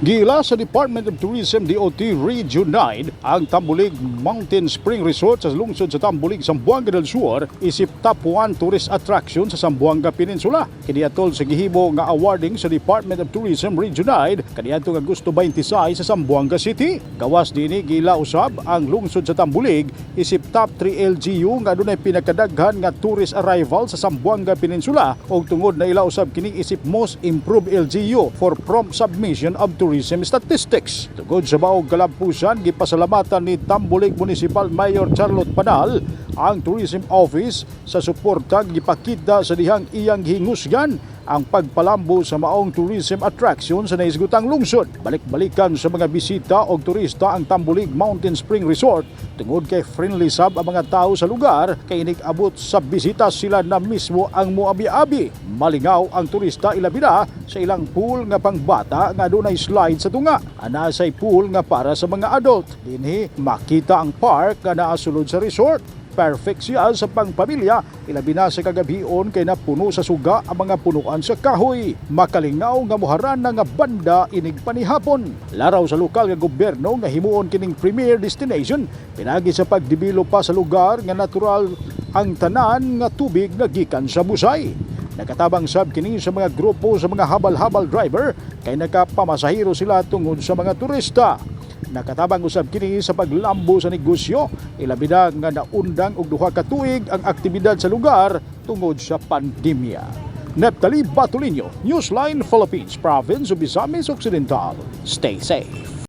Giila sa Department of Tourism, DOT Region 9, ang Tambulig Mountain Spring Resort sa lungsod sa Tambulig, Zamboanga del Sur, isip top 1 tourist attraction sa Zamboanga Peninsula. Kini atol sa gihimo nga awarding sa Department of Tourism Region 9 kaniadtong Agosto 26 sa Zamboanga City. Gawas dinhi, giila usab ang lungsod sa Tambulig isip top 3 LGU nga adunay pinakadaghan nga tourist arrival sa Zamboanga Peninsula ug tungod na ila usab kini isip most improved LGU for prompt submission of tourism statistics. Tungod sa maong kalampusan, gipasalamatan ni Tambulig Municipal Mayor Charlotte Panal ang Tourism Office sa suporta gipakita sa dihang iyang gihingusgan ang pagpalambo sa maong tourism attraction sa nahisgutang lungsod. Balik-balikan sa mga bisita o turista ang Tambulig Mountain Spring Resort tungod kay friendly sab ang mga tao sa lugar, kay inig-abot sa bisita, sila na mismo ang muabi-abi. Malingaw ang turista ilabi na sa ilang pool nga pangbata nga adunay slide sa tunga. Ana say pool nga para sa mga adult. Dinhi makita ang park nga naa sulod sa resort. Perfect siya sa pangpamilya, ilabi na sa kagabhion kay napuno sa suga ang mga punuan sa kahoy. Makalingaw nga muharana nga banda inig panihapon. Laraw sa lokal nga gobyerno nga himuon kining premier destination pinagi sa pagdevelop pa sa lugar nga natural ang tanan nga tubig nga gikan sa Busay. Nakatabang sab kini sa mga grupo sa mga habal-habal driver kay nakapamasahero sila tungod sa mga turista. Nakatabang usab kini sa paglambo sa negosyo, ilabi na nga naundang og 2 ka tuig ang aktibidad sa lugar tungod sa pandemya. Neptali Batulinho, Newsline Philippines, Province of Misamis Occidental. Stay safe.